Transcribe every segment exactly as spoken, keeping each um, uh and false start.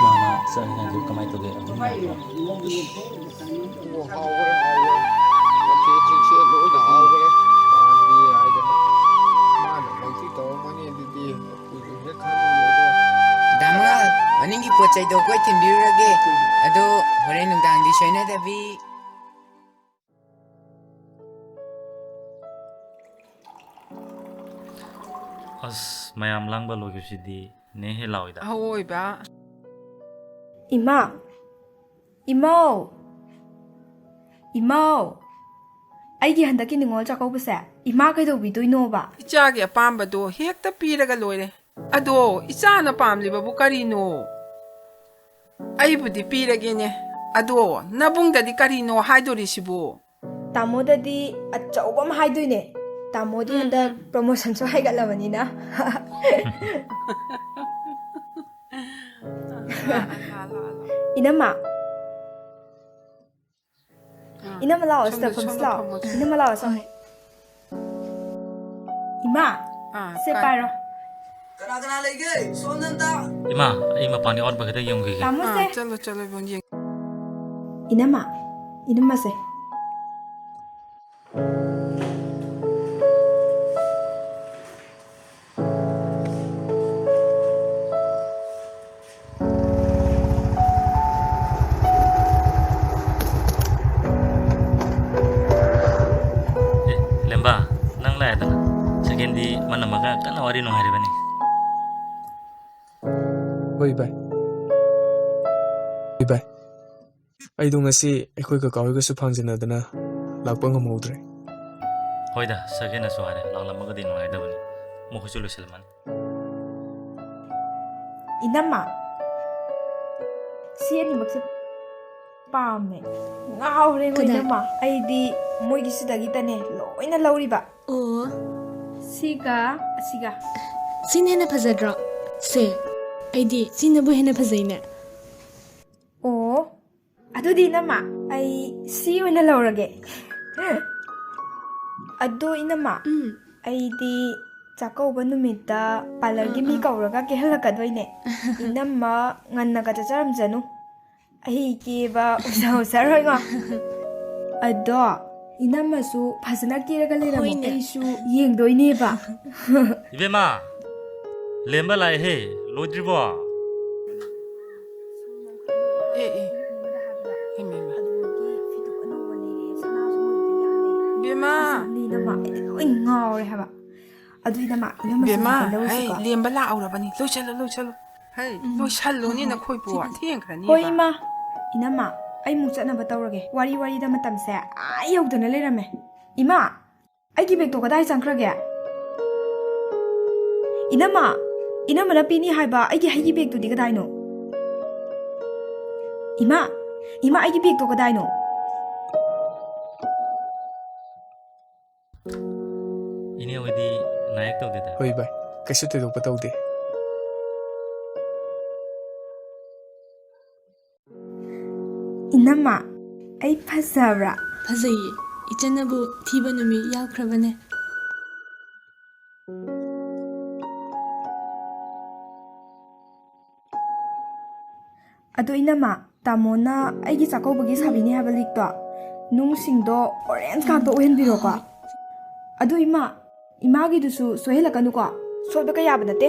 ꯃꯥꯅ ꯆꯥꯛ ꯏꯟꯁꯥꯡꯗꯨ ꯀꯃꯥꯏꯅ ꯇꯧꯒꯦ? ꯑꯗꯨꯝ ꯍꯥꯎꯕ꯭ꯔꯣ? ꯑꯣ, ꯍꯥꯎꯈ꯭ꯔꯦ, ꯍꯥꯎꯈ꯭ꯔꯦ꯫ ꯃꯊꯦꯜꯁꯤꯡꯁꯦ ꯂꯣꯏꯅ ꯍꯥꯎꯈ꯭ꯔꯦ꯫ ꯃꯥꯟꯗꯦ ꯍꯥꯏꯗꯅ ꯃꯥꯅ ꯃꯩꯇꯩ ꯇꯧꯔꯝꯃꯅꯤ ꯑꯗꯨꯗꯤ꯫ ꯗꯥꯃ, ꯃꯅꯤꯡꯒꯤ ꯄꯣꯠ ꯆꯩꯗꯣ ꯑꯩꯈꯣꯏ ꯊꯤꯟꯕꯤꯔꯨꯔꯒꯦ꯫ ꯑꯗꯣ ꯍꯣꯔꯦꯟ ꯅꯨꯡꯗꯥꯡꯗꯤ ꯁꯣꯏꯅꯗꯕꯤ꯫ ꯑꯁ, ꯃꯌꯥꯝ ꯂꯥꯡꯕ ꯂꯣꯏꯈꯤꯕꯁꯤꯗꯤ ꯅꯦ ꯍꯦ ꯂꯥꯎꯏꯗ꯫ ꯑꯍꯣꯏꯕ꯫ ꯏꯃꯥ! ꯏꯃꯧ! ꯏꯃꯧ! ꯑꯩꯒꯤ ꯍꯟꯗꯛꯀꯤ ꯅꯤꯉꯣꯜ ꯆꯥꯛꯀꯧꯕꯁꯦ ꯏꯃꯥ ꯀꯩꯗꯧꯕꯤꯗꯣꯏꯅꯣꯕ? ꯏꯆꯥꯒꯤ ꯑꯄꯥꯝꯕꯗꯣ ꯍꯦꯛꯇ ꯄꯤꯔꯒ ꯂꯣꯏꯔꯦ꯫ ꯑꯗꯣ ꯏꯆꯥꯅ ꯄꯥꯝꯂꯤꯕꯕꯨ ꯀꯔꯤꯅꯣ? ꯑꯩꯕꯨꯗꯤ ꯄꯤꯔꯒꯦꯅꯦ꯫ ꯑꯗꯣ ꯅꯕꯨꯡꯗꯗꯤ ꯀꯔꯤꯅꯣ ꯍꯥꯏꯗꯣꯔꯤꯁꯤꯕꯨ? ꯇꯥꯃꯣꯗꯗꯤ ꯑꯆꯧꯕ ꯑꯃ ꯍꯥꯏꯗꯣꯏꯅꯦ꯫ ꯇꯥꯃꯣꯗꯤ ꯎꯝ, ꯍꯟꯗꯛ ꯎꯝ꯫ ꯄ꯭ꯔꯣꯃꯣꯁꯟꯁꯨ ꯍꯥꯏꯒꯠꯂꯕꯅꯤꯅ꯫ ꯏꯅꯝꯃ, ꯑꯥ, ꯏꯅꯝꯃ ꯂꯥꯛꯑꯣ, ꯁꯤꯗ ꯁꯣꯝꯗ, ꯐꯝꯁꯤ ꯁꯣꯝꯗ ꯂꯥꯛꯑꯣ꯫ ꯐꯝꯃꯣ, ꯁꯣꯝꯗ꯫ ꯏꯅꯝꯃ ꯂꯥꯛꯑꯣ, ꯁꯣꯝꯗ꯫ ꯏꯃꯥ, ꯑꯥ, ꯁꯦ ꯀꯥꯏ? ꯄꯥꯏꯔꯣ꯫ ꯀꯅꯥ ꯀꯅꯥ ꯂꯩꯒꯦ? ꯁꯣꯝꯗ ꯑꯝꯇ꯫ ꯏꯃꯥ, ꯑꯩ ꯃꯄꯥꯟꯒꯤ ꯑꯋꯥꯠꯄ ꯈꯤꯇ ꯌꯦꯡꯉꯨꯈꯤꯒꯦ꯫ ꯑꯥ, ꯇꯥꯃꯣꯁꯦ꯫ ꯆꯠꯂꯣ, ꯆꯠꯂꯣ, ꯏꯕꯨꯡ, ꯌꯦꯡ-, ꯏꯅꯝꯃ, ꯏꯅꯝꯃꯁꯦ꯫ ꯑꯦ, ꯂꯦꯝꯕ, ꯅꯪ ꯂꯥꯛꯑꯦꯗꯅ꯫ ꯁꯦꯀꯦꯟꯗꯤ ꯃꯅꯝꯃꯒ ꯀꯟꯅ ꯋꯥꯔꯤ ꯅꯨꯡꯉꯥꯏꯔꯤꯕꯅꯤ꯫ ꯍꯣꯏ ꯚꯥꯏ꯫ ꯍꯣꯏ ꯚꯥꯏ꯫ ꯑꯩꯗꯣ ꯉꯁꯤ ꯑꯩꯈꯣꯏ ꯀꯀꯥ ꯍꯣꯏꯒꯁꯨ ꯐꯥꯡꯖꯟꯅꯗꯅ ꯂꯥꯛꯄ ꯉꯝꯍꯧꯗ꯭ꯔꯦ꯫ ꯍꯣꯏꯗ, ꯁꯦꯀꯦꯟꯅꯁꯨ ꯍꯥꯏꯔꯦ, ꯂꯥꯛꯂꯝꯃꯒꯗꯤ ꯅꯨꯡꯉꯥꯏꯒꯗꯕꯅꯤ꯫ ꯃꯈꯣꯏꯁꯨ ꯂꯣꯏꯁꯤꯜꯂꯝꯃꯅꯤ꯫ ꯏꯅꯝꯃ, ꯁꯤ ꯑꯅꯤꯃꯛꯁꯦ ꯄꯥꯝꯃꯦ꯫ ꯉꯥꯎꯔꯦꯉꯣ ꯀꯗꯥꯏ? ꯏꯅꯝꯃ꯫ ꯑꯩꯗꯤ ꯃꯣꯏꯒꯤꯁꯤꯗꯒꯤꯇꯅꯦ ꯂꯣꯏꯅ ꯂꯧꯔꯤꯕ꯫ ꯑꯣ, ꯁꯤꯒ ꯑꯁꯤꯒ꯫ ꯁꯤꯅ ꯍꯦꯟꯅ ꯐꯖꯗ꯭ꯔꯣ? ꯁꯦ, ꯑꯩꯗꯤ ꯁꯤꯅꯕꯨ ꯍꯦꯟꯅ ꯐꯖꯩꯅꯦ꯫ ꯑꯣ, ꯑꯗꯨꯗꯤ ꯏꯅꯝꯃ, ꯑꯩ ꯁꯤ ꯑꯣꯏꯅ ꯂꯧꯔꯒꯦ꯫ ꯑꯗꯣ ꯏꯅꯝꯃ, ꯎꯝ꯫ ꯑꯩꯗꯤ ꯆꯥꯛꯀꯧꯕ ꯅꯨꯃꯤꯠꯇ ꯄꯥꯔꯂꯔꯒꯤ ꯎꯝ, ꯃꯤ ꯎꯝ꯫ ꯀꯧꯔꯒ ꯀꯦꯍꯜꯂꯛꯀꯗꯣꯏꯅꯦ꯫ ꯏꯅꯝꯃ ꯉꯟꯅꯒ ꯆꯠꯆꯔꯝꯖꯅꯨ꯫ ꯑꯩ ꯀꯦꯕ ꯎꯁꯥ ꯎꯁꯥꯔꯣꯏꯉꯣ꯫ ꯑꯗꯣ ꯏꯅꯝꯃꯁꯨ ꯐꯖꯅ ꯀꯦꯔꯒ ꯂꯩꯔꯝꯃꯣ꯫ ꯍꯣꯏꯅꯦ꯫ ꯑꯩꯁꯨ ꯌꯦꯡꯗꯣꯏꯅꯦꯕ꯫ ꯏꯕꯦꯝꯃ, ꯂꯦꯝꯕ ꯂꯥꯛꯑꯦꯍꯦ, ꯂꯣꯏꯗ꯭ꯔꯤꯕꯣ? ꯑꯦ, ꯑꯦ꯫ ꯍꯩꯃ, ꯍꯩꯃ꯫ ꯏꯕꯦꯝꯃ꯫ ꯐꯖꯕꯅꯤ ꯏꯅꯝꯃ, ꯑꯩꯗꯤ ꯂꯣꯏ ꯉꯥꯎꯔꯦ ꯍꯥꯏꯕ꯫ ꯑꯗꯨ ꯏꯅꯝꯃ, ꯏꯅꯝꯃꯁꯨ ꯕꯦꯝꯃ, ꯉꯥꯛꯇ ꯂꯧꯔꯨꯁꯤꯀꯣ꯫ ꯍꯩ, ꯂꯦꯝꯕ ꯂꯥꯛꯍꯧꯔꯕꯅꯤ꯫ ꯂꯣꯏꯁꯜꯂꯨ, ꯂꯣꯏꯁꯜꯂꯨ꯫ ꯍꯩ, ꯎꯝ, ꯂꯣꯏꯁꯜꯂꯨꯅꯤ, ꯍꯣꯏ, ꯍꯣꯏ, ꯅꯈꯣꯏꯕꯨ ꯁꯤꯗꯤ ꯊꯦꯡꯈ꯭ꯔꯅꯦꯕ꯫ ꯍꯣꯏ, ꯏꯃꯥ꯫ ꯏꯅꯝꯃ, ꯑꯩ ꯑꯃꯨꯛ ꯆꯠꯅꯕ ꯇꯧꯔꯒꯦ꯫ ꯋꯥꯔꯤ ꯋꯥꯔꯤꯗ ꯃꯇꯝꯁꯦ ꯑꯥ ꯌꯧꯗꯅ ꯂꯩꯔꯝꯃꯦ꯫ ꯏꯃꯥ, ꯑꯩꯒꯤ ꯕꯦꯒꯇꯣ ꯀꯗꯥꯏ ꯆꯪꯈ꯭ꯔꯒꯦ? ꯏꯅꯝꯃ, ꯏꯅꯝꯃꯅ ꯄꯤꯅꯤ ꯍꯥꯏꯕ ꯑꯩꯒꯤ ꯍꯩꯒꯤ ꯕꯦꯒꯇꯨꯗꯤ ꯀꯗꯥꯏꯅꯣ? ꯏꯃꯥ, ꯏꯃꯥ, ꯑꯩꯒꯤ ꯕꯦꯒꯇꯣ ꯀꯗꯥꯏꯅꯣ? ꯏꯅꯦ ꯍꯣꯏꯗꯤ ꯅꯥꯌꯦꯛ ꯇꯧꯗꯦꯗ? ꯍꯣꯏ ꯚꯥꯏ, ꯀꯩꯁꯨ ꯊꯣꯏꯗꯣꯛꯄ ꯇꯧꯗꯦ꯫ ꯏꯅꯝꯃ, ꯑꯩ ꯐꯖꯕ꯭ꯔꯥ? ꯐꯖꯩꯌꯦ꯫ ꯏꯆꯟꯅꯕꯨ ꯊꯤꯕ ꯅꯨꯃꯤꯠ ꯌꯥꯎꯈ꯭ꯔꯕꯅꯦ꯫ ꯑꯗꯣ ꯏꯅꯝꯃ, ꯇꯥꯃꯣꯅ ꯑꯩꯒꯤ ꯆꯥꯛꯀꯧꯕꯒꯤ ꯁꯥꯕꯤꯅꯤ ꯍꯥꯏꯕ ꯂꯤꯛꯇꯣ, ꯅꯨꯡꯁꯤꯡꯗꯣ ꯑꯣꯔꯦꯟꯖ ꯉꯥꯛꯇ ꯑꯣꯏꯍꯟꯕꯤꯔꯣꯀꯣ꯫ ꯍꯣꯏ꯫ ꯑꯗꯣ ꯏꯃꯥ, ꯏꯃꯥꯒꯤꯗꯨꯁꯨ ꯁꯣꯏꯍꯜꯂꯛꯀꯅꯨꯀꯣ, ꯁꯣꯏꯕ ꯀꯌꯥ ꯌꯥꯕ ꯅꯠꯇꯦ꯫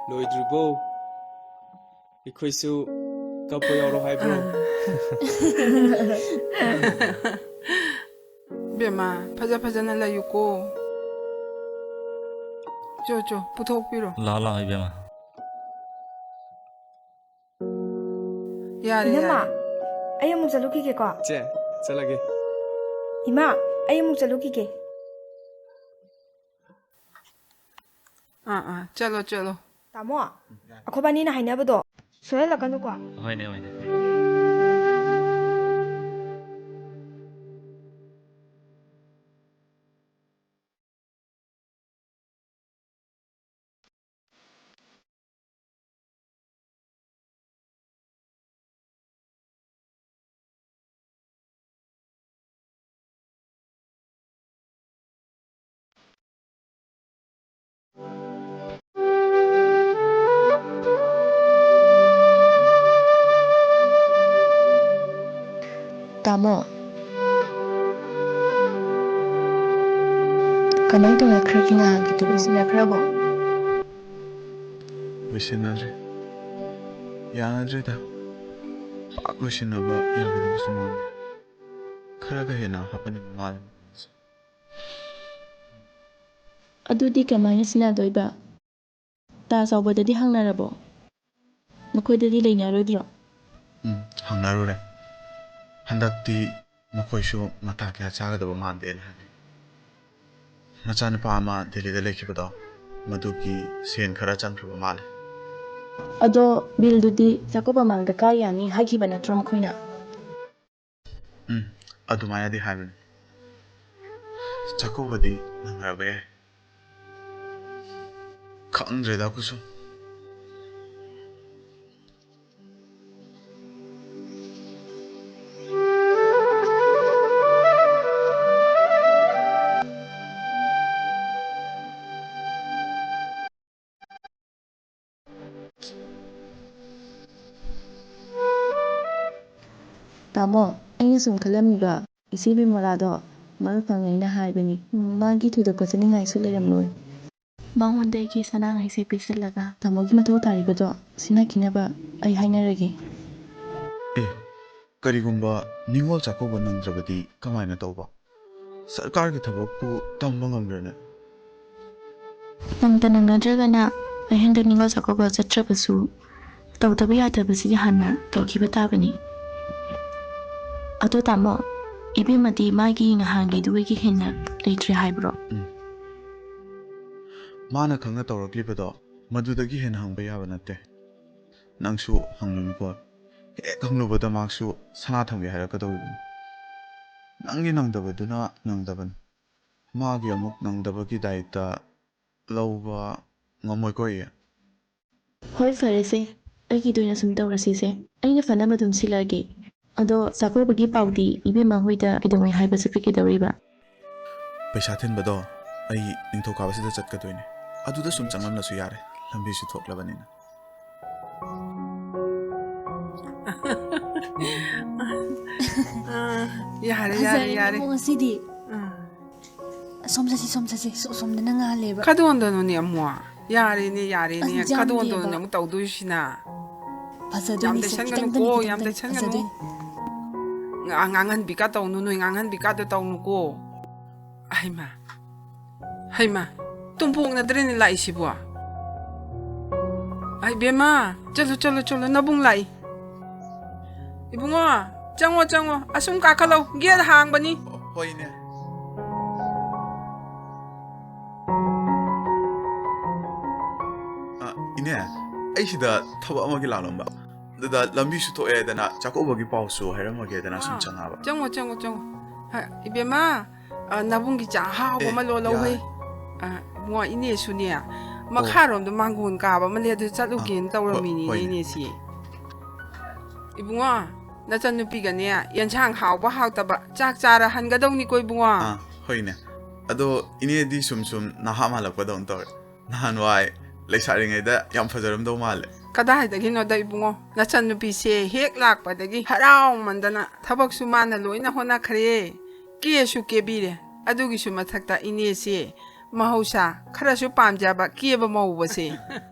ꯂꯣꯏꯗ꯭ꯔꯤꯕꯣ? ꯑꯩꯈꯣꯏꯁꯨ ꯀꯞꯄ ꯌꯥꯎꯔꯣ ꯍꯥꯏꯕ꯭ꯔꯣ? ꯕꯦꯝꯃ, ꯐꯖ ꯐꯖꯅ ꯂꯩꯌꯨꯀꯣ꯫ ꯆꯣ, ꯆꯣ, ꯄꯨꯊꯣꯛꯄꯤꯔꯣ꯫ ꯂꯥꯛꯑꯣ, ꯂꯥꯛꯑꯣ, ꯏꯕꯦꯝꯃ꯫ ꯌꯥꯔꯦ, ꯏꯅꯝꯃ, ꯌꯥꯔꯦ꯫ ꯑꯩ ꯑꯃꯨꯛ ꯆꯠꯂꯨꯈꯤꯒꯦꯀꯣ꯫ ꯆꯦ, ꯆꯠꯂꯒꯦ꯫ ꯏꯃꯥ, ꯑꯩ ꯑꯃꯨꯛ ꯆꯠꯂꯨꯈꯤꯒꯦ꯫ ꯑꯥ, ꯑꯥ, ꯆꯠꯂꯣ, ꯆꯠꯂꯣ꯫ ꯇꯥꯃꯣ, ꯑꯩꯈꯣꯏꯕꯥꯅꯤꯅ ꯍꯥꯏꯅꯕꯗꯣ ꯁꯣꯏꯍꯜꯂꯛꯀꯅꯨꯀꯣ꯫ ꯍꯣꯏꯅꯦ, ꯍꯣꯏꯅꯦ꯫ ꯇꯥꯃꯣ, ꯀꯃꯥꯏ ꯇꯧꯔꯛꯈ꯭ꯔꯒꯦ ꯉꯍꯥꯟꯒꯤꯗꯨꯕꯨ? ꯂꯣꯏꯁꯤꯟꯅꯈ꯭ꯔꯕꯣ? ꯂꯣꯏꯁꯤꯟꯅꯗ꯭ꯔꯤ꯫ ꯌꯥꯅꯗ꯭ꯔꯤꯗ꯫ ꯄꯥꯛ ꯂꯣꯏꯁꯤꯟꯅꯕ ꯌꯥꯒꯗꯕꯁꯨ ꯃꯥꯟꯗꯦ꯫ ꯈꯔꯒ ꯍꯦꯟꯅ ꯍꯥꯞꯄꯟꯅꯤꯡꯕ ꯃꯥꯜꯂꯦ꯫ ꯑꯗꯨꯗꯤ ꯀꯃꯥꯏꯅ ꯁꯤꯟꯅꯗꯣꯏꯕ? ꯇꯥ ꯆꯥꯎꯕꯗꯗꯤ ꯍꯪꯅꯔꯕꯣ? ꯃꯈꯣꯏꯗꯗꯤ ꯂꯩꯅꯔꯣꯏꯗ꯭ꯔꯣ? ꯎꯝ, ꯍꯪꯅꯔꯨꯔꯦ꯫ ꯍꯟꯗꯛꯇꯤ ꯃꯈꯣꯏꯁꯨ ꯃꯇꯥ ꯀꯌꯥ ꯆꯥꯒꯗꯕ ꯃꯥꯟꯗꯦꯅ ꯍꯥꯏ꯫ ꯃꯆꯥꯅꯨꯄꯥ ꯑꯃ ꯗꯦꯜꯂꯤꯗ ꯂꯩꯈꯤꯕꯗꯣ, ꯃꯗꯨꯒꯤ ꯁꯦꯟ ꯈꯔ ꯆꯪꯈ꯭ꯔꯕ ꯃꯥꯜꯂꯦ꯫ ꯑꯗꯣ ꯕꯤꯜꯗꯨꯗꯤ ꯆꯥꯛꯀꯧꯕ ꯃꯃꯥꯡꯗ ꯀꯥꯏ ꯌꯥꯅꯤ ꯍꯥꯏꯈꯤꯕ ꯅꯠꯇ꯭ꯔꯣ ꯃꯈꯣꯏꯅ? ꯎꯝ, ꯑꯗꯨꯃꯥꯏꯅꯗꯤ ꯍꯥꯏꯕꯅꯤ꯫ ꯆꯥꯛꯀꯧꯕꯗꯤ ꯅꯪꯅꯔꯕ ꯌꯥꯏ꯫ ꯈꯪꯗ꯭ꯔꯦꯗ, ꯀꯨꯁꯨꯝ꯫ ꯇꯥꯃꯣ, ꯑꯩꯅ ꯁꯨꯝ ꯈꯜꯂꯝꯃꯤꯕ, ꯏꯆꯦ ꯕꯤꯃꯂꯥꯗꯣ ꯃꯔꯨꯞ ꯐꯪꯉꯩꯅ ꯍꯥꯏꯕꯅꯤ꯫ ꯃꯥꯒꯤ ꯊꯣꯏꯗꯣꯛꯄ ꯆꯠꯅꯤꯡꯉꯥꯏꯁꯨ ꯂꯩꯔꯝꯂꯣꯏ꯫ ꯃꯉꯣꯟꯗꯒꯤ ꯁꯅꯥ ꯍꯩꯁꯦ ꯄꯤꯁꯤꯜꯂꯒ ꯇꯥꯃꯣꯒꯤ ꯃꯊꯧ ꯇꯥꯔꯤꯕꯗꯣ ꯁꯤꯟꯅꯈꯤꯅꯕ ꯑꯩ ꯍꯥꯏꯅꯔꯒꯦ꯫ ꯑꯦ, ꯀꯔꯤꯒꯨꯝꯕ ꯅꯤꯉꯣꯜ ꯆꯥꯛꯀꯧꯕ ꯅꯪꯗ꯭ꯔꯕꯗꯤ ꯀꯃꯥꯏꯅ ꯇꯧꯕ? ꯁꯔꯀꯥꯔꯒꯤ ꯊꯕꯛꯄꯨ ꯇꯝꯕ ꯉꯝꯕ꯭ꯔꯅꯦ? ꯅꯪꯗ ꯅꯪꯅꯗ꯭ꯔꯒꯅ ꯑꯩ ꯍꯟꯗꯛ ꯅꯤꯉꯣꯜ ꯆꯥꯛꯀꯧꯕ ꯆꯠꯇ꯭ꯔꯕꯁꯨ, ꯇꯧꯗꯕ ꯌꯥꯗꯕꯁꯤꯗꯤ ꯍꯥꯟꯅ ꯇꯧꯈꯤꯕ ꯇꯥꯕꯅꯤ꯫ ꯑꯗꯣ ꯇꯥꯃꯣ, ꯏꯕꯦꯝꯃꯗꯤ ꯃꯥꯒꯤ ꯉꯍꯥꯟꯒꯤꯗꯨꯗꯒꯤ ꯍꯦꯟꯅ ꯂꯩꯇ꯭ꯔꯦ ꯍꯥꯏꯕ꯭ꯔꯣ? ꯎꯝ꯫ ꯃꯥꯅ ꯈꯪꯅ ꯇꯧꯔꯛꯂꯤꯕꯗꯣ ꯃꯗꯨꯗꯒꯤ ꯍꯦꯟꯅ ꯍꯪꯕ ꯌꯥꯕ ꯅꯠꯇꯦ꯫ ꯅꯪꯁꯨ ꯍꯪꯂꯨꯅꯨꯀꯣ꯫ ꯍꯦꯛ ꯍꯪꯂꯨꯕꯗ ꯃꯍꯥꯛꯁꯨ ꯁꯅꯥ ꯊꯝꯒꯦ ꯍꯥꯏꯔꯛꯀꯗꯧꯔꯤꯕꯅꯤ꯫ ꯅꯪꯒꯤ ꯅꯪꯗꯕꯗꯨꯅ ꯅꯪꯗꯕꯅꯤ꯫ ꯃꯥꯒꯤ ꯑꯃꯨꯛ ꯅꯪꯗꯕꯒꯤ ꯗꯥꯏꯇ ꯂꯧꯕ ꯉꯝꯃꯣꯏꯀꯣ ꯑꯩ꯫ ꯍꯣꯏ, ꯐꯔꯦꯁꯦ꯫ ꯑꯩꯒꯤꯗ ꯑꯣꯏꯅ ꯁꯨꯝ ꯇꯧꯔꯁꯤꯁꯦ꯫ ꯑꯩꯅ ꯐꯅꯕ ꯑꯗꯨꯝ ꯁꯤꯜꯂꯛꯑꯒꯦ꯫ ꯑꯗꯣ ꯆꯥꯛꯀꯧꯕꯒꯤ ꯄꯥꯎꯗꯤ ꯏꯕꯦꯝꯃ ꯍꯣꯏꯗ ꯀꯩꯗꯧꯉꯩ ꯍꯥꯏꯕ ꯆꯠꯄꯤꯒꯗꯧꯔꯤꯕ? ꯄꯩꯁꯥ ꯊꯤꯟꯕꯗꯣ ꯑꯩ ꯅꯤꯡꯊꯧꯀꯥꯕꯁꯤꯗ ꯆꯠꯀꯗꯣꯏꯅꯦ꯫ ꯑꯗꯨꯗ ꯁꯨꯝ ꯆꯪꯂꯝꯂꯁꯨ ꯌꯥꯔꯦ, ꯂꯝꯕꯤꯁꯨ ꯊꯣꯛꯂꯕꯅꯤꯅ꯫ ꯑꯥ, ꯌꯥꯔꯦ, ꯌꯥꯔꯦ, ꯐꯖꯔꯦꯅꯦ ꯌꯥꯔꯦ꯫ ꯑꯃꯨꯛ ꯉꯁꯤꯗꯤ꯫ ꯑꯥ. ꯁꯣꯝ ꯆꯠꯁꯤ, ꯁꯣꯝ ꯆꯠꯁꯤ, ꯁꯣ- ꯁꯣꯝꯗꯅ ꯉꯥꯜꯂꯦꯕ꯫ ꯀꯗꯣꯟꯗꯅꯣꯅꯦ ꯑꯃꯨꯛ? ꯌꯥꯔꯦꯅꯦ, ꯌꯥꯔꯦꯅꯦ꯫ ꯑꯁ, ꯌꯥꯝꯗꯦꯕ꯫ ꯀꯗꯣꯟꯗꯅꯣꯅꯦ ꯑꯃꯨꯛ ꯇꯧꯗꯣꯏꯁꯤꯅ? ꯌꯥꯝ ꯐꯖꯗꯣꯏꯅꯤꯁꯦ, ꯇꯩꯁꯟꯒꯅꯨꯀꯣ, ꯈꯤꯇꯪꯗꯅꯤ, ꯌꯥꯝ ꯈꯤꯇꯪꯗꯅꯤ, ꯇꯩꯁꯟꯒꯅꯨ꯫ ꯐꯖꯗꯣꯏꯅꯤ꯫ ꯉꯥ- ꯉꯥꯡꯍꯟꯕꯤ ꯀꯥ ꯇꯧꯅꯨ, ꯅꯣꯏ ꯉꯥꯡꯍꯟꯕꯤ ꯀꯥꯗꯣ ꯇꯧꯅꯨꯀꯣ꯫ ꯍꯩꯃ, ꯍꯩꯃ, ꯇꯨꯝꯄꯣꯛꯅꯗ꯭ꯔꯦꯅꯦ ꯂꯥꯛꯏꯁꯤꯕꯣ꯫ ꯑꯩ ꯕꯦꯝꯃ, ꯆꯠꯂꯨ, ꯆꯠꯂꯨ, ꯆꯠꯂꯨ, ꯅꯕꯨꯡ ꯂꯥꯛꯏ꯫ ꯏꯕꯨꯡꯉꯣ, ꯆꯪꯉꯣ, ꯆꯪꯉꯣ, ꯑꯁꯨꯝ ꯀꯥꯈꯠꯂꯣ, ꯒꯦꯠ ꯍꯥꯡꯕꯅꯤ꯫ ꯍꯣꯏꯅꯦ꯫ ꯑ, ꯏꯅꯦ, ꯑꯩ ꯁꯤꯗ ꯊꯕꯛ ꯑꯃꯒꯤ ꯂꯥꯛꯂꯝꯕ꯫ ꯑꯗꯨꯗ ꯂꯝꯕꯤꯁꯨ ꯊꯣꯛꯑꯦꯗꯅ ꯆꯥꯛꯀꯧꯕꯒꯤ ꯄꯥꯎꯁꯨ ꯍꯥꯏꯔꯝꯃꯒꯦꯗꯅ ꯁꯨꯝ ꯑꯥ, ꯆꯪꯉꯛꯑꯕ꯫ ꯆꯪꯉꯣ, ꯆꯪꯉꯣ, ꯆꯪꯉꯣ꯫ ꯍ, ꯏꯕꯦꯝꯃ, ꯑ, ꯅꯕꯨꯡꯒꯤ ꯆꯥ ꯑꯍꯥꯎꯕ ꯑꯦ, ꯑꯃ ꯂꯣꯜꯂꯧ ꯍꯩ꯫ ꯌꯥꯔꯦ꯫ ꯑ, ꯏꯕꯨꯡꯉꯣ, ꯏꯅꯦꯁꯨꯅꯦ, ꯃꯈꯥꯔꯣꯝꯗ ꯃꯥꯡꯒꯣꯟ ꯀꯥꯕ ꯑꯃ ꯂꯩ, ꯑꯗꯨ ꯆꯠꯂꯨꯒꯦꯅ ꯑꯥ, ꯇꯧꯔꯝꯃꯤꯅꯤꯅꯦ, ꯍꯣꯏꯅꯦ꯫ ꯏꯅꯦꯁꯤ꯫ ꯏꯕꯨꯡꯉꯣ, ꯅꯆꯟꯅꯨꯄꯤꯒꯅꯦ, ꯌꯦꯟꯁꯥꯡ ꯍꯥꯎꯕ ꯍꯥꯎꯇꯕ ꯆꯥꯛ ꯆꯥꯔ ꯍꯟꯒꯗꯧꯅꯤꯀꯣ, ꯏꯕꯨꯡꯉꯣ꯫ ꯑꯥ, ꯍꯣꯏꯅꯦ꯫ ꯑꯗꯣ ꯏꯅꯦꯗꯤ ꯁꯨꯝ ꯁꯨꯝ ꯅꯍꯥ ꯃꯥꯜꯂꯛꯄꯗꯧꯅ ꯇꯧꯔꯦ꯫ ꯅꯍꯥꯟꯋꯥꯏ ꯂꯩꯁꯥꯔꯤꯉꯩꯗ ꯌꯥꯝ ꯐꯖꯔꯝꯗꯧ ꯃꯥꯜꯂꯦ꯫ ꯀꯗꯥꯏꯗꯒꯤꯅꯣꯗ ꯏꯕꯨꯡꯉꯣ, ꯅꯆꯟꯅꯨꯄꯤꯁꯦ ꯍꯦꯛ ꯂꯥꯛꯄꯗꯒꯤ ꯍꯔꯥꯎꯃꯟꯗꯅ ꯊꯕꯛꯁꯨ ꯃꯥꯅ ꯂꯣꯏꯅ ꯍꯣꯠꯅꯈ꯭ꯔꯦ, ꯀꯦꯁꯨ ꯀꯦꯕꯤꯔꯦ꯫ ꯑꯗꯨꯒꯤꯁꯨ ꯃꯊꯛꯇ ꯏꯅꯦꯁꯦ ꯃꯍꯧꯁꯥ ꯈꯔꯁꯨ ꯄꯥꯝꯖꯕ ꯀꯦꯕ ꯃꯧꯕꯁꯦ꯫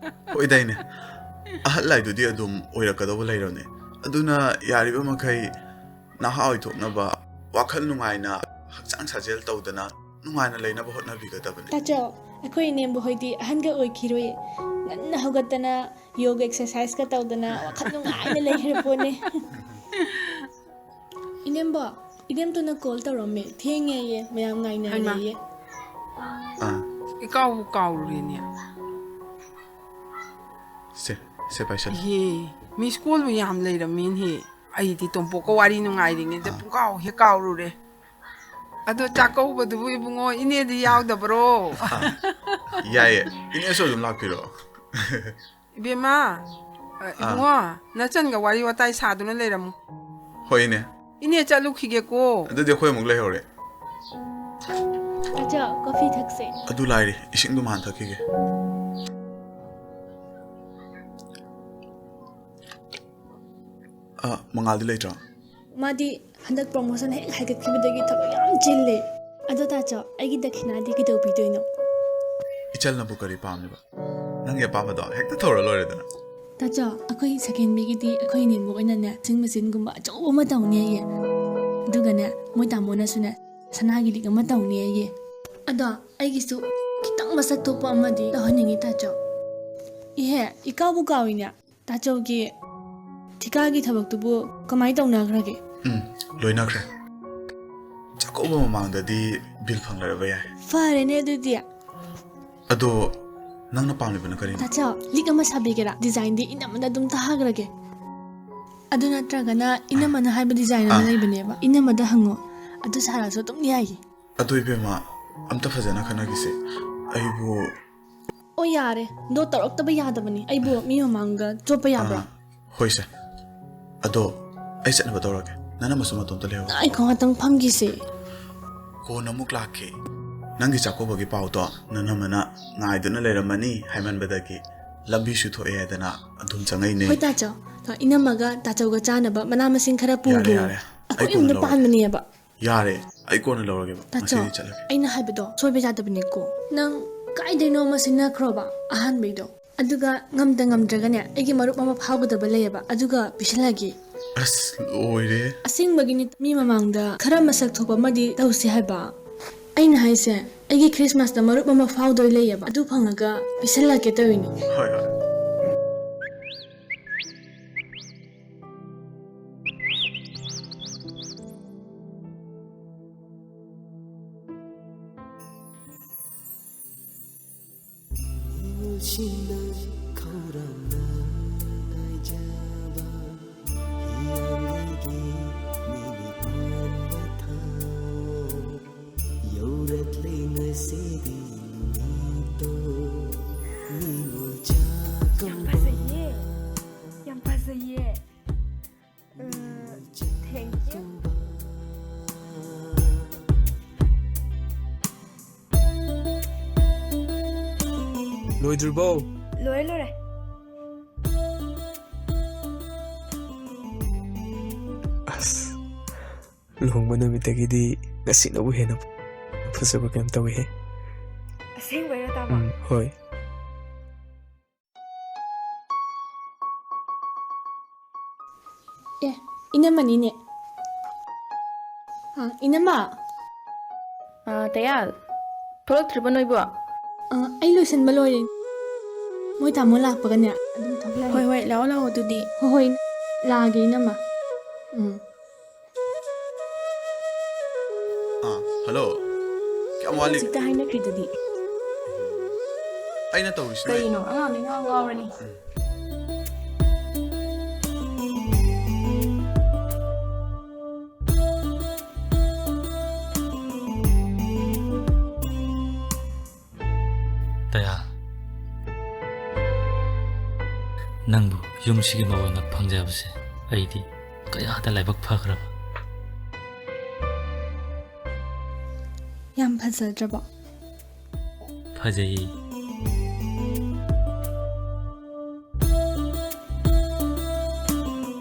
ꯍꯣꯏꯗꯥꯏꯅꯦ, ꯑꯍꯜ ꯍꯥꯏꯗꯨꯗꯤ ꯑꯗꯨꯝ ꯑꯣꯏꯔꯛꯀꯗꯧꯕ ꯂꯩꯔꯕꯅꯦ꯫ ꯑꯗꯨꯅ ꯌꯥꯔꯤꯕ ꯃꯈꯩ ꯅꯍꯥ ꯑꯣꯏꯊꯣꯛꯅꯕ, ꯋꯥꯈꯜ ꯅꯨꯡꯉꯥꯏꯅ, ꯍꯛꯆꯥꯡ ꯁꯥꯖꯦꯜ ꯇꯧꯗꯅ ꯅꯨꯡꯉꯥꯏꯅ ꯂꯩꯅꯕ ꯍꯣꯠꯅꯕꯤꯒꯗꯕꯅꯦ꯫ ꯇꯥꯆꯧ, ꯑꯩꯈꯣꯏ ꯏꯅꯦꯝꯕꯨ ꯍꯣꯏꯗꯤ ꯑꯍꯟꯒ ꯑꯣꯏꯈꯤꯔꯣꯏ꯫ ꯉꯟꯅ ꯍꯧꯒꯠꯇꯅ ꯌꯣꯒ ꯑꯦꯛꯁꯔꯁꯥꯏꯁꯀ ꯇꯧꯗꯅ ꯋꯥꯈꯜ ꯅꯨꯡꯉꯥꯏꯅ ꯂꯩꯈ꯭ꯔ ꯄꯣꯠꯅꯦ꯫ ꯏꯅꯦꯝꯕꯣ, ꯏꯅꯦꯝꯇꯣꯟꯅ ꯀꯣꯜ ꯇꯧꯔꯝꯃꯦ, ꯊꯦꯡꯉꯦꯌꯦ, ꯃꯌꯥꯝ ꯉꯥꯏꯅꯔꯦꯌꯦ꯫ ꯑꯥ, ꯏꯀꯥꯎꯕꯨ ꯀꯥꯎꯔꯨꯔꯦꯅꯦ꯫ ꯁꯦ, ꯁꯦ ꯄꯥꯏꯁꯜꯂꯨ꯫ ꯏꯍꯦ, ꯃꯤꯁ ꯀꯣꯜꯕꯨ ꯌꯥꯝ ꯂꯩꯔꯝꯃꯤꯅꯦ꯫ ꯑꯩꯗꯤ ꯇꯣꯝꯄꯣꯛꯀ ꯋꯥꯔꯤ ꯅꯨꯡꯉꯥꯏꯔꯤꯉꯩꯗ ꯑꯥ꯫ ꯄꯨꯡꯀꯥꯎ ꯍꯦꯛ ꯀꯥꯎꯔꯨꯔꯦ꯫ ꯑꯗꯣ ꯆꯥꯛꯀꯧꯕꯗꯨꯕꯨ ꯏꯕꯨꯡꯉꯣ, ꯏꯅꯦꯗꯤ ꯌꯥꯎꯗꯕ꯭ꯔꯣ? ꯌꯥꯏꯌꯦ, ꯏꯅꯦꯁꯨ ꯑꯗꯨꯝ ꯂꯥꯛꯄꯤꯔꯣ꯫ ꯏꯕꯦꯝꯃ, ꯑ, ꯏꯕꯨꯡꯉꯣ, ꯅꯆꯟꯒ ꯋꯥꯔꯤ ꯋꯥꯇꯥꯏ ꯁꯥꯗꯨꯅ ꯂꯩꯔꯝꯃꯨ꯫ ꯍꯣꯏ, ꯏꯅꯦ꯫ ꯏꯅꯦ ꯆꯠꯂꯨꯈꯤꯒꯦꯀꯣ꯫ ꯑꯗꯨꯗꯤ ꯑꯩꯈꯣꯏ ꯑꯃꯨꯛ ꯂꯩꯍꯧꯔꯦ꯫ ꯑꯆꯥ, ꯀꯣꯐꯤ ꯊꯛꯁꯦ꯫ ꯑꯗꯨ ꯂꯥꯏꯔꯤ, ꯏꯁꯤꯡꯗꯨ ꯍꯥꯟꯅ ꯊꯛꯈꯤꯒꯦ꯫ ꯑ, ꯃꯉꯥꯜꯗꯤ ꯂꯩꯇ꯭ꯔꯣ? ꯃꯥꯗꯤ ꯍꯟꯗꯛ ꯄ꯭ꯔꯣꯃꯣꯁꯟ ꯍꯦꯛ ꯍꯥꯏꯒꯠꯈꯤꯕꯗꯒꯤ ꯊꯕꯛ ꯌꯥꯝ ꯆꯤꯜꯂꯦ꯫ ꯑꯗꯣ ꯇꯥꯆꯧ, ꯑꯩꯒꯤ ꯗꯈꯤꯅꯥꯗꯤ ꯀꯩꯗꯧꯕꯤꯗꯣꯏꯅꯣ? ꯏꯆꯜꯅꯕꯨ ꯀꯔꯤ ꯄꯥꯝꯂꯤꯕ? ꯅꯪꯒꯤ ꯑꯄꯥꯝꯕꯗꯣ ꯍꯦꯛꯇ ꯊꯧꯔ ꯂꯣꯏꯔꯦꯗꯅ꯫ ꯇꯥꯆꯧ, ꯑꯩꯈꯣꯏ ꯁꯦꯀꯦꯟꯕꯤꯒꯤꯗꯤ ꯑꯩꯈꯣꯏ ꯏꯅꯦꯝꯕꯣꯛ ꯑꯣꯏꯅꯅꯦ ꯋꯥꯁꯤꯡ ꯃꯦꯆꯤꯟꯒꯨꯝꯕ ꯑꯆꯧꯕ ꯑꯃ ꯇꯧꯅꯦꯌꯦ꯫ ꯑꯗꯨꯒꯅꯦ, ꯃꯣꯏ ꯇꯥꯃꯣꯅꯁꯨꯅꯦ ꯁꯅꯥꯒꯤ ꯂꯤꯛ ꯑꯃ ꯇꯧꯅꯦꯌꯦ꯫ ꯑꯗꯣ ꯑꯩꯒꯤꯁꯨ ꯈꯤꯇꯪ ꯃꯁꯛ ꯊꯣꯛꯄ ꯑꯃꯗꯤ ꯇꯧꯍꯟꯅꯤꯡꯉꯤ ꯇꯥꯆꯧ꯫ ꯏꯍꯦ, ꯏꯀꯥꯎꯕꯨ ꯀꯥꯎꯏꯅꯦ꯫ ꯇꯥꯆꯧꯒꯤ ꯊꯤꯀꯥꯒꯤ ꯊꯕꯛꯇꯨꯕꯨ ꯀꯃꯥꯏ ꯇꯧꯅꯈ꯭ꯔꯒꯦ? ꯎꯝ, ꯂꯣꯏꯅꯈ꯭ꯔꯦ꯫ ꯆꯥꯛꯀꯧꯕ ꯃꯃꯥꯡꯗꯗꯤ ꯕꯤꯜ ꯐꯪꯂꯔꯕ ꯌꯥꯏ꯫ ꯐꯔꯦꯅꯦ ꯑꯗꯨꯗꯤ꯫ ꯑꯗꯣ ꯅꯪꯅ ꯄꯥꯝꯂꯤꯕꯅ ꯀꯔꯤꯅꯣ? ꯇꯥꯆꯧ, ꯂꯤꯛ ꯑꯃ ꯁꯥꯕꯤꯒꯦꯔꯥ? ꯗꯤꯖꯥꯏꯟꯗꯤ ꯏꯅꯝꯃꯗ ꯑꯗꯨꯝ ꯊꯥꯈ꯭ꯔꯒꯦ꯫ ꯑꯗꯨ ꯅꯠꯇ꯭ꯔꯒꯅ ꯏꯅꯝꯃꯅ ꯍꯥꯏꯕ ꯗꯤꯖꯥꯏꯟ ꯑꯃ ꯑꯥ꯫ ꯂꯩꯕꯅꯦꯕ, ꯏꯅꯝꯃꯗ ꯍꯪꯉꯣ, ꯑꯗꯨ ꯁꯥꯔꯁꯨ ꯑꯗꯨꯝ ꯌꯥꯏꯌꯦ꯫ ꯑꯗꯣ ꯏꯕꯦꯝꯃ, ꯑꯝꯇ ꯐꯖꯅ ꯈꯟꯅꯈꯤꯁꯦ꯫ ꯑꯩꯕꯨ ꯑꯣ ꯌꯥꯔꯦ, ꯗꯣ ꯇꯧꯔꯛꯇꯕ ꯌꯥꯗꯕꯅꯤ꯫ ꯑꯩꯕꯨ ꯃꯤ ꯃꯃꯥꯡꯗ ꯆꯣꯞꯄ ꯌꯥꯕ꯭ꯔꯣ? ꯑꯥ, ꯍꯣꯏꯁꯦ꯫ ꯑꯗꯣ ꯑꯩ ꯆꯠꯅꯕ ꯇꯧꯔꯒꯦ, ꯅꯅꯝꯃꯁꯨ ꯃꯇꯣꯝꯇ ꯂꯩꯍꯧꯔꯣ꯫ ꯉꯥꯏꯈꯣ, ꯉꯥꯛꯇꯪ ꯐꯝꯈꯤꯁꯦ꯫ ꯀꯣꯟꯅ ꯑꯃꯨꯛ ꯂꯥꯛꯀꯦ꯫ ꯅꯪꯒꯤ ꯆꯥꯛꯀꯧꯕꯒꯤ ꯄꯥꯎꯗꯣ ꯅꯅꯝꯃꯅ ꯉꯥꯏꯗꯨꯅ ꯂꯩꯔꯝꯃꯅꯤ ꯍꯥꯏꯃꯟꯕꯗꯒꯤ ꯂꯝꯕꯤꯁꯨ ꯊꯣꯛꯑꯦ ꯍꯥꯏꯗꯅ ꯑꯗꯨꯝ ꯆꯪꯉꯛꯏꯅꯦ꯫ ꯍꯣꯏ ꯇꯥꯆꯧ, ꯏꯅꯝꯃꯒ ꯇꯥꯆꯧꯒ ꯆꯥꯅꯕ ꯃꯅꯥ ꯃꯁꯤꯡ ꯈꯔ ꯌꯥꯔꯦ, ꯄꯨꯒꯦ꯫ ꯌꯥꯔꯦ꯫ ꯑꯩ ꯑꯩꯈꯣꯏ ꯀꯣꯟꯅ ꯌꯨꯝꯗ ꯂꯧꯔꯒꯦ꯫ ꯄꯥꯟꯕꯅꯦꯕ꯫ ꯌꯥꯔꯦ, ꯑꯩ ꯀꯣꯟꯅ ꯂꯧꯔꯒꯦꯕ꯫ ꯇꯥꯆꯧ, ꯉꯁꯤꯗꯤ ꯆꯠꯂꯒꯦ꯫ ꯑꯩꯅ ꯍꯥꯏꯕꯗꯣ ꯁꯣꯏꯕ ꯌꯥꯗꯕꯅꯤꯀꯣ꯫ ꯅꯪ ꯀꯥꯏꯗꯩꯅꯣ ꯑꯃ ꯁꯤꯟꯅꯈ꯭ꯔꯣꯕ ꯑꯍꯥꯟꯕꯩꯗꯣ꯫ ꯑꯗꯨꯒ ꯉꯝꯗ ꯉꯝꯗ꯭ꯔꯒꯅꯦ, ꯑꯩꯒꯤ ꯃꯔꯨꯞ ꯑꯃ ꯐꯥꯎꯒꯗꯕ ꯂꯩꯌꯦꯕ, ꯑꯗꯨꯒ ꯄꯤꯁꯜꯂꯒꯦ꯫ ꯑꯁ, ꯂꯣꯏꯔꯦ꯫ ꯑꯁꯦꯡꯕꯒꯤꯅꯤ, ꯃꯤ ꯃꯃꯥꯡꯗ ꯈꯔ ꯃꯁꯛ ꯊꯣꯛꯄ ꯑꯃꯗꯤ ꯇꯧꯁꯤ ꯍꯥꯏꯕ꯫ ꯑꯩꯅ ꯍꯥꯏꯁꯦ, ꯑꯩꯒꯤ ꯈ꯭ꯔꯤꯁꯃꯥꯁꯇ ꯃꯔꯨꯞ ꯑꯃ ꯐꯥꯎꯗꯣꯏ ꯂꯩꯌꯦꯕ, ꯑꯗꯨ ꯐꯪꯉꯒ ꯄꯤꯁꯜꯂꯛꯀꯦ ꯇꯧꯔꯤꯅꯤ꯫ ꯍꯣꯏ, ꯍꯣꯏ꯫ ꯁꯤꯟꯅ ꯈꯧꯔꯥꯡꯅ ꯉꯥꯏꯖꯕ ꯍꯤꯌꯥꯡꯒꯩꯒꯤ ꯃꯤꯅꯤꯠ ꯃꯉꯥ ꯊꯥꯎ ꯌꯧꯔꯛꯂꯦ ꯉꯁꯤꯗꯤ ꯅꯨꯃꯤꯠꯇꯣ ꯅꯤꯉꯣꯜ ꯆꯥꯛꯀꯧꯕ꯫ ꯌꯥꯝ ꯐꯖꯩꯌꯦ, ꯌꯥꯝ ꯐꯖꯩꯌꯦ꯫ ꯎꯝ, thank you꯫ ꯂꯣꯏꯗ꯭ꯔꯤꯕꯣ? ꯂꯣꯏꯔꯦ, ꯂꯣꯏꯔꯦ꯫ ꯑꯁ, ꯂꯨꯍꯣꯡꯕ ꯅꯨꯃꯤꯠꯇꯒꯤꯗꯤ ꯉꯁꯤꯅꯕꯨ ꯍꯦꯟꯅ ꯐꯖꯕ ꯀꯩꯅꯣꯝ ꯇꯧꯋꯦꯍꯦ꯫ ꯑꯁꯦꯡꯕꯩꯔꯣ, ꯇꯥꯃꯣ? ꯎꯝ, ꯍꯣꯏ꯫ ꯑꯦ, ꯏꯅꯝꯃꯅꯤꯅꯦ꯫ ꯑ, ꯏꯅꯝꯃ꯫ ꯑ, ꯇꯌꯥꯜ, ꯊꯣꯛꯂꯛꯇ꯭ꯔꯤꯕꯣ ꯅꯣꯏꯕꯣ? ꯑ, ꯑꯩ ꯂꯣꯏꯁꯤꯟꯕ ꯂꯣꯏꯔꯦ꯫ ꯃꯣꯏ ꯇꯥꯃꯣ ꯂꯥꯛꯄꯒꯅꯦ ꯑꯗꯨꯝ ꯊꯣꯛꯂꯛꯑꯒꯦ꯫ ꯍꯣꯏ, ꯍꯣꯏ, ꯂꯥꯛꯑꯣ, ꯂꯥꯛꯑꯣ ꯑꯗꯨꯗꯤ꯫ ꯍꯣꯏ, ꯍꯣꯏ, ꯂꯥꯛꯑꯒꯦ ꯏꯅꯝꯃ꯫ ꯎꯝ꯫ ꯑꯥ, ꯍꯜꯂꯣ꯫ ꯀꯌꯥꯝ ꯋꯥꯠꯂꯤ? ꯍꯧꯖꯤꯛꯇ ꯍꯥꯏꯅꯈ꯭ꯔꯤꯗꯨꯗꯤ꯫ ꯑꯩꯅ ꯇꯧꯔꯤꯁꯤꯅ ꯀꯩꯅꯣ? ꯑꯉꯥꯡꯅꯤ ꯉꯥꯎ ꯉꯥꯎꯔꯅꯤ꯫ ꯎꯝ꯫ ꯇꯌꯥ, ꯅꯪꯕꯨ ꯌꯨꯝꯁꯤꯒꯤ ꯃꯧ ꯑꯣꯏꯅ ꯐꯪꯖꯕꯁꯦ ꯑꯩꯗꯤ ꯀꯌꯥꯗ ꯂꯥꯏꯕꯛ ꯐꯈ꯭ꯔꯕ꯫ ꯌꯥꯝ ꯐꯖꯗ꯭ꯔꯕꯣ? ꯐꯖꯩꯌꯦ꯫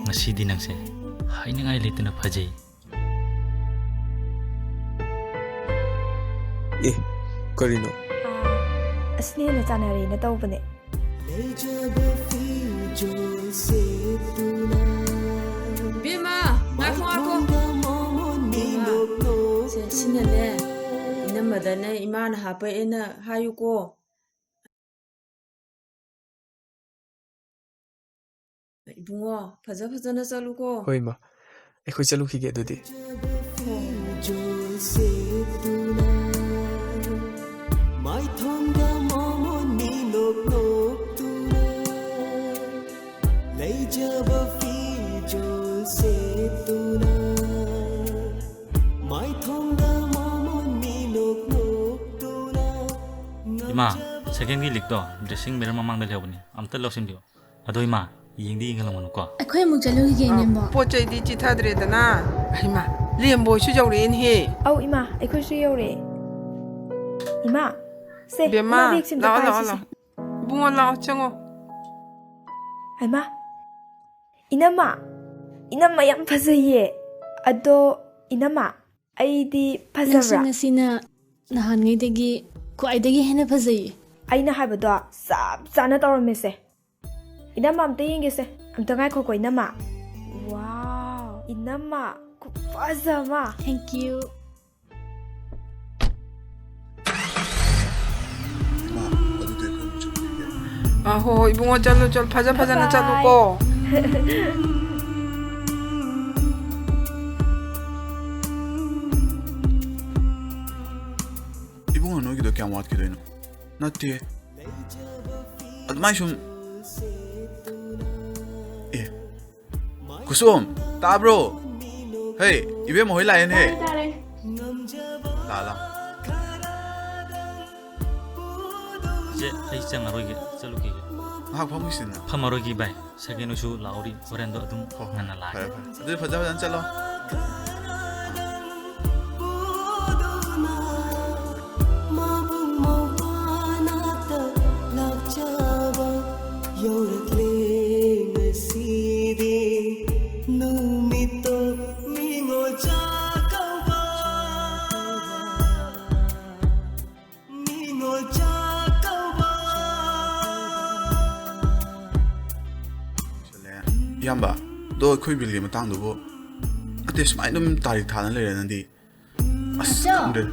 ꯉꯁꯤꯗꯤ ꯅꯪꯁꯦ ꯍꯥꯏꯅꯤꯡꯉꯥꯏ ꯂꯩꯇꯅ ꯐꯖꯩ꯫ ꯑꯦ, ꯀꯔꯤꯅꯣ? ꯑꯥ, ꯑꯁꯤꯅ ꯍꯦꯟꯅ ꯆꯥꯟꯅꯔꯦꯅ ꯇꯧꯕꯅꯦ꯫ ꯂꯩꯖꯕ ꯐꯤꯖꯣꯜ ꯁꯦꯠꯇꯨꯅ ꯕꯦꯝꯃ, ꯉꯥꯏꯈꯣ, ꯉꯥꯏꯈꯣ꯫ ꯃꯥꯏꯊꯣꯡꯗ ꯃꯣꯃꯣꯟ ꯕꯦꯝꯃ, ꯃꯤꯅꯣꯛ ꯅꯣꯛ ꯁꯦ, ꯁꯤꯅꯅꯦ, ꯏꯅꯝꯃꯗꯅꯦ ꯏꯃꯥꯅ ꯍꯥꯞꯄꯛꯑꯦꯅ ꯍꯥꯏꯌꯨꯀꯣ꯫ ꯏꯕꯨꯡꯉꯣ, ꯐꯖ ꯐꯖꯅ ꯆꯠꯂꯨꯀꯣ꯫ ꯍꯣꯏ, ꯏꯃꯥ꯫ ꯑꯩꯈꯣꯏ ꯆꯠꯂꯨꯈꯤꯒꯦ ꯑꯗꯨꯗꯤ꯫ ꯐꯤꯖꯣꯜ ꯁꯦꯠꯇꯨꯅ ꯃꯥꯏꯊꯣꯡꯗ ꯃꯣꯃꯣꯟ ꯃꯤꯅꯣꯛ ꯏꯃꯥ, ꯁꯦꯀꯦꯟꯒꯤ ꯂꯤꯛꯇꯣ ꯗ꯭ꯔꯦꯁꯤꯡ ꯃꯤꯔꯔ ꯃꯃꯥꯡꯗ ꯂꯩꯍꯧꯕꯅꯤ, ꯑꯝꯇ ꯂꯧꯁꯤꯟꯕꯤꯌꯨ꯫ ꯑꯗꯣ ꯏꯃꯥ, ꯌꯦꯡꯗꯤ ꯌꯦꯡꯍꯜꯂꯝꯒꯅꯨꯀꯣ꯫ ꯑꯩꯈꯣꯏ ꯑꯃꯨꯛ ꯆꯠꯂꯨꯈꯤꯒꯦ, ꯑ, ꯏꯅꯦꯝꯕꯣꯛ꯫ ꯄꯣꯠ ꯆꯩꯗꯤ ꯆꯤꯊꯗ꯭ꯔꯦꯗꯅ꯫ ꯍꯩꯃꯥ, ꯂꯦꯝꯕꯣꯏꯁꯨ ꯌꯧꯔꯛꯑꯦꯅꯦꯍꯦ꯫ ꯑꯧ ꯏꯃꯥ, ꯑꯩꯈꯣꯏꯁꯨ ꯌꯧꯔꯛꯑꯦ꯫ ꯏꯃꯥ, ꯁꯦ, ꯕꯦꯝꯃ, ꯏꯃꯥ ꯕꯦꯒꯁꯦ ꯑꯝꯇ ꯂꯥꯛꯑꯣ, ꯂꯥꯛꯑꯣ, ꯄꯥꯏꯁꯤꯁꯦ꯫ ꯂꯥꯛꯑꯣ꯫ ꯏꯕꯨꯡꯉꯣ, ꯂꯥꯛꯑꯣ, ꯆꯪꯉꯣ꯫ ꯍꯩꯃꯥ, ꯏꯅꯝꯃ, ꯏꯅꯝꯃ ꯌꯥꯝ ꯐꯖꯩꯌꯦ꯫ ꯑꯗꯣ ꯏꯅꯝꯃ, ꯑꯩꯗꯤ ꯅꯪꯁꯨ ꯐꯖꯕ꯭ꯔꯥ? ꯉꯁꯤꯅ ꯅꯍꯥꯟꯉꯩꯗꯒꯤ ꯈ꯭ꯋꯥꯏꯗꯒꯤ ꯍꯦꯟꯅ ꯐꯖꯩꯌꯦ꯫ ꯑꯩꯅ ꯍꯥꯏꯕꯗꯣ ꯆꯞ ꯆꯥꯅ ꯇꯧꯔꯝꯃꯦꯁꯦ꯫ ꯏꯅꯝꯃ ꯑꯝꯇ ꯌꯦꯡꯒꯦꯁꯦ꯫ ꯑꯝꯇ ꯉꯥꯏꯈꯣꯀꯣ ꯏꯅꯝꯃ꯫ ꯋꯥꯎ, ꯏꯅꯝꯃ ꯈꯨꯐꯖ ꯑꯃ꯫ Thank you꯫ ꯏꯃꯥ, ꯑꯗꯨꯗꯤ ꯑꯩꯈꯣꯏ ꯑꯃꯨꯛ ꯆꯠꯂꯨꯈꯤꯒꯦ꯫ ꯑ, ꯍꯣ, ꯍꯣ, ꯏꯕꯨꯡꯉꯣ, ꯆꯠꯂꯨ, ꯆꯠꯂꯨ, ꯐꯖ ꯐꯖꯅ ꯆꯠꯂꯨꯀꯣ꯫ ꯏꯕꯨꯡꯉꯣ, ꯅꯣꯏꯒꯤꯗꯣ ꯀꯌꯥꯝ ꯋꯥꯠꯈꯤꯗꯣꯏꯅꯣ? ꯅꯠꯇꯦ꯫ ꯑꯗꯨꯃꯥꯏ ꯁꯨꯝ꯫ ꯑꯦ꯫ ꯀꯨꯁꯨꯝ, ꯇꯥꯕ꯭ꯔꯣ? ꯍꯦ, ꯏꯕꯦꯝꯃ ꯍꯣꯏ ꯂꯥꯛꯑꯦꯅꯦ꯫ ꯇꯥꯔꯦ, ꯇꯥꯔꯦ꯫ ꯂꯥꯛ, ꯂꯥꯛ꯫ ꯆꯦ, ꯑꯩ ꯆꯪꯉꯔꯣꯏꯒꯦ, ꯆꯠꯂꯨꯈꯤꯒꯦ꯫ ꯉꯥꯏꯍꯥꯛ ꯐꯝꯈꯤꯁꯤꯗꯅ꯫ ꯐꯝꯃꯔꯣꯏꯒꯦ ꯚꯥꯏ, ꯁꯦꯀꯦꯟ ꯍꯣꯏꯁꯨ ꯂꯥꯛꯍꯧꯔꯤ, ꯍꯣꯔꯦꯟꯗꯣ ꯑꯗꯨꯝ ꯍꯣ, ꯉꯟꯅ ꯂꯥꯛꯑꯒꯦ꯫ ꯐꯔꯦ, ꯐꯔꯦ꯫ ꯑꯗꯨꯗꯤ ꯐꯖ ꯐꯖꯅ ꯆꯠꯂꯣ꯫ ꯃꯕꯨꯡ ꯃꯧꯄ꯭ꯋꯥꯅꯇ ꯂꯥꯛꯆꯕ ꯌꯧꯔꯛꯂꯦ ꯉꯁꯤꯗꯤ ꯅꯨꯃꯤꯠꯇꯣ ꯅꯤꯉꯣꯜ ꯆꯥꯛꯀꯧꯕ, ꯅꯤꯉꯣꯜ ꯆꯥꯛꯀꯧꯕ꯫ ꯏꯌꯥꯝꯕ, ꯑꯗꯣ ꯑꯩꯈꯣꯏ ꯕꯤꯜꯒꯤ ꯃꯇꯥꯡꯗꯨꯕꯨ? ꯅꯠꯇꯦ, ꯁꯨꯃꯥꯏꯅ ꯑꯗꯨꯝ ꯇꯥꯔꯤꯛ ꯊꯥꯅ ꯂꯩꯔꯅꯗꯤ ꯑꯁ, ꯃꯆꯥ! ꯈꯪꯗ꯭ꯔꯦ꯫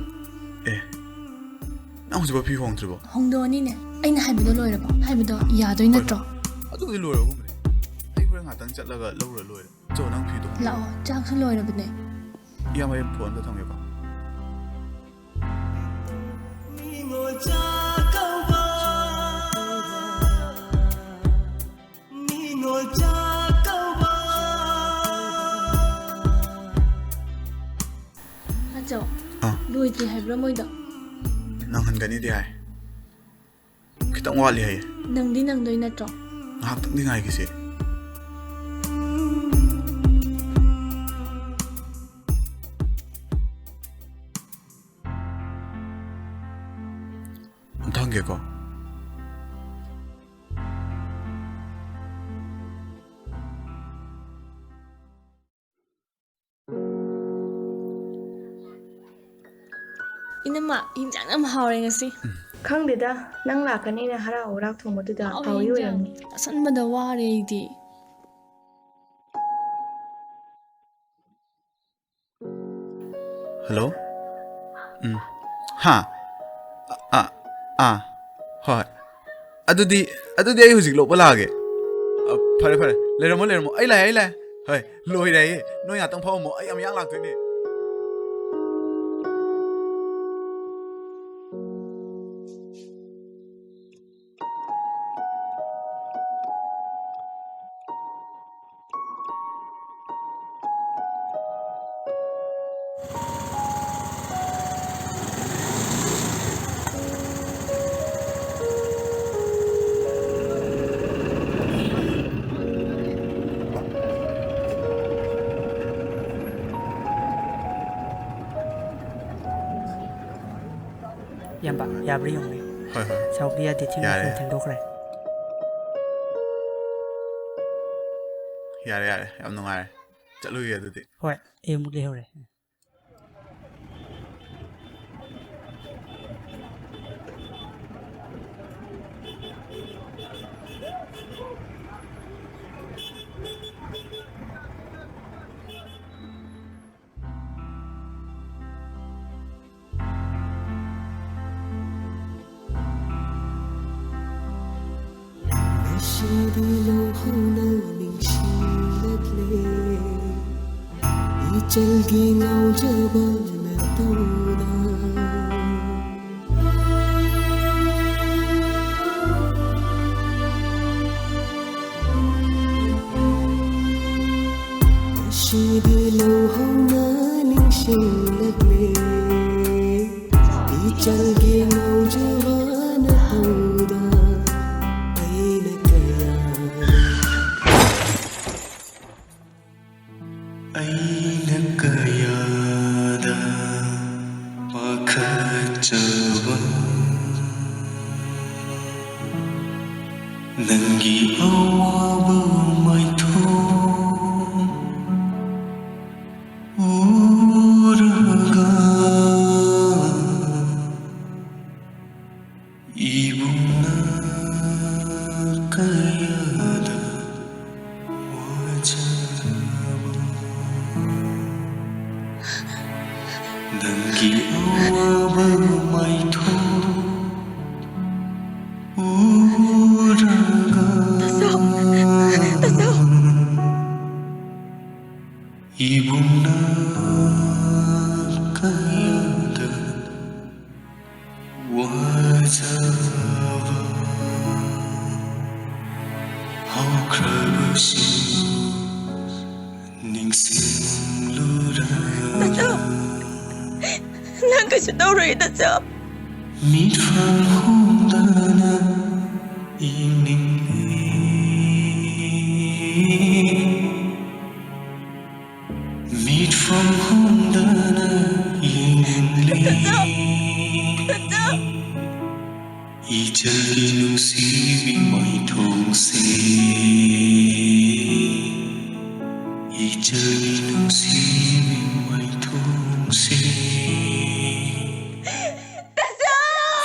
ꯑꯦ, ꯅꯪ ꯍꯧꯖꯤꯛꯐꯥꯎ ꯐꯤ ꯍꯣꯡꯗ꯭ꯔꯤꯕꯣ? ꯍꯣꯡꯗꯣꯛꯑꯅꯤꯅꯦ꯫ ꯑꯩꯅ ꯍꯥꯏꯕꯗꯣ ꯂꯣꯏꯔꯕꯣ? ꯍꯥꯏꯕꯗꯣ ꯌꯥꯗꯣꯏ ꯍꯣꯏ, ꯅꯠꯇ꯭ꯔꯣ? ꯑꯗꯨꯕꯨꯗꯤ ꯂꯣꯏꯔꯒꯨꯝꯕꯅꯦ꯫ ꯑꯩ ꯍꯣꯔꯦꯟ ꯉꯥꯛꯇꯪ ꯆꯠꯂꯒ ꯂꯧꯔ ꯂꯣꯏꯔꯦ꯫ ꯆꯣ, ꯅꯪ ꯐꯤꯗꯣ ꯍꯣꯡꯗꯣꯛꯑꯣ꯫ ꯂꯥꯛꯑꯣ, ꯆꯥꯛꯁꯨ ꯂꯣꯏꯔꯕꯅꯦ꯫ ꯏꯌꯥꯝꯕ, ꯑꯩ ꯐꯣꯟ ꯑꯝꯇ ꯊꯝꯒꯦꯀꯣ꯫ ꯑꯥ꯫ ꯂꯣꯏꯗ꯭ꯔꯤ ꯍꯥꯏꯕ꯭ꯔꯥ ꯃꯣꯏꯗꯣ? ꯅꯪꯍꯟꯒꯅꯤꯗꯤ ꯍꯥꯏ꯫ ꯈꯤꯇꯪ ꯋꯥꯠꯂꯤ ꯍꯥꯏꯌꯦ꯫ ꯅꯪꯗꯤ ꯅꯪꯗꯣꯏ ꯅꯠꯇ꯭ꯔꯣ? ꯉꯥꯏꯍꯥꯛꯇꯪꯗꯤ ꯉꯥꯏꯈꯤꯁꯦ꯫ ꯑꯝꯇ ꯍꯪꯒꯦꯀꯣ꯫ ꯏꯅꯝꯃ, ꯍꯤꯟꯖꯥꯡ ꯌꯥꯝ ꯍꯥꯎꯔꯦ ꯉꯁꯤ꯫ ꯈꯪꯗꯦꯗ, ꯅꯪ ꯂꯥꯛꯀꯅꯤꯅ ꯍꯔꯥꯎ ꯍꯔꯥꯎ ꯊꯣꯡꯕꯗꯨꯗ ꯍꯥꯎꯋꯦ ꯍꯥꯎꯏ ꯍꯤꯟꯖꯥꯡ꯫ ꯑꯣꯏꯔꯝꯅꯤ꯫ ꯆꯥꯁꯟꯕꯗ ꯋꯥꯔꯦ ꯑꯩꯗꯤ꯫ ꯍꯜꯂꯣ? ꯎꯝ꯫ ꯍꯥ? ꯑ, ꯑ, ꯑꯥ꯫ ꯍꯣꯏ꯫ ꯑꯗꯨꯗꯤ, ꯑꯗꯨꯗꯤ ꯑꯩ ꯍꯧꯖꯤꯛ ꯂꯧꯕ ꯂꯥꯛꯑꯒꯦ꯫ ꯑ, ꯐꯔꯦ, ꯐꯔꯦ꯫ ꯂꯩꯔꯝꯃꯣ, ꯂꯩꯔꯝꯃꯣ꯫ ꯑꯩ ꯂꯥꯛꯑꯦ, ꯑꯩ ꯂꯥꯛꯑꯦ꯫ ꯍꯣꯏ, ꯂꯣꯏꯔꯦ ꯑꯩ꯫ ꯅꯣꯏ ꯉꯥꯛꯇꯪ ꯐꯝꯃꯝꯃꯣ꯫ ꯑꯩ ꯌꯥꯝ ꯌꯥꯡ ꯂꯥꯛꯇꯣꯏꯅꯦ꯫ ꯏꯌꯥꯝꯕ, ꯌꯥꯕ꯭ꯔꯥ ꯌꯦꯡꯉꯨꯅꯦ꯫ ꯍꯣꯏ, ꯍꯣꯏ꯫ ꯁꯥꯎꯕ ꯌꯥꯗꯦ, ꯊꯦꯡꯅ ꯌꯥꯔꯦ꯫ ꯊꯦꯡꯗꯣꯛꯈ꯭ꯔꯦ꯫ ꯌꯥꯔꯦ, ꯌꯥꯔꯦ꯫ ꯌꯥꯝ ꯅꯨꯡꯉꯥꯏꯔꯦ꯫ ꯆꯠꯂꯨꯏꯒꯦ ꯑꯗꯨꯗꯤ꯫ ꯍꯣꯏ, ꯑꯩ ꯑꯃꯨꯛ ꯂꯩꯍꯧꯔꯦ꯫ ꯉꯁꯤꯗꯤ ꯂꯧꯍꯧꯅ ꯅꯤꯡꯁꯤꯡꯂꯛꯂꯦ, ꯏꯆꯜꯒꯤ ꯉꯥꯎꯖꯕ ꯅꯇꯧꯗ꯫ ꯉꯁꯤꯗꯤ ꯂꯧꯍꯧꯅ ꯅꯤꯡꯁꯤꯡꯂꯛꯂꯦ, ꯅꯪꯒꯤ ꯉꯧꯖꯕꯅ ꯇꯧꯗ ꯑꯩꯅ ꯀꯌꯥ ꯑꯩꯅ ꯀꯌꯥꯗ ꯄꯥꯈꯠꯆꯕ ꯅꯪꯒꯤ ꯑꯋꯥꯕ ꯃꯥꯏꯊꯣꯡ ꯎꯔꯒ ꯏꯕꯨꯡꯅ ꯀꯌꯥꯗ ꯋꯥꯖꯕ ꯅꯪꯒꯤ ꯑꯋꯥꯕ ꯃꯥꯏꯊꯣꯡ ꯎꯔꯒ ꯇꯥꯆꯧ! ꯇꯥꯆꯧ! ꯏꯕꯨꯡꯅ ꯀꯌꯥꯗ ꯋꯥꯖꯕ ꯍꯧꯈ꯭ꯔꯕꯁꯤꯡ ꯅꯤꯡꯁꯤꯡꯂꯨꯔ ꯇꯥꯆꯧ! ꯅꯪ ꯀꯩꯁꯨ ꯇꯧꯔꯣꯏ, ꯇꯥꯆꯧ꯫ ꯃꯤꯠꯐꯝ ꯍꯣꯡꯗꯅ ꯌꯦꯡꯅꯤꯡꯂꯦ꯫ ꯃꯤꯠꯐꯝ ꯍꯣꯡꯗꯅ ꯌꯦꯡꯅꯤꯡꯂꯦ꯫ ꯇꯥꯆꯧ! ꯇꯥꯆꯧ! ꯏꯆꯜꯒꯤ ꯅꯨꯡꯁꯤꯕꯤ ꯃꯥꯏꯊꯣꯡꯁꯦ, ꯏꯆꯜꯒꯤ ꯅꯨꯡꯁꯤꯕꯤ ꯃꯥꯏꯊꯣꯡꯁꯦ꯫ ꯇꯥꯆꯧ!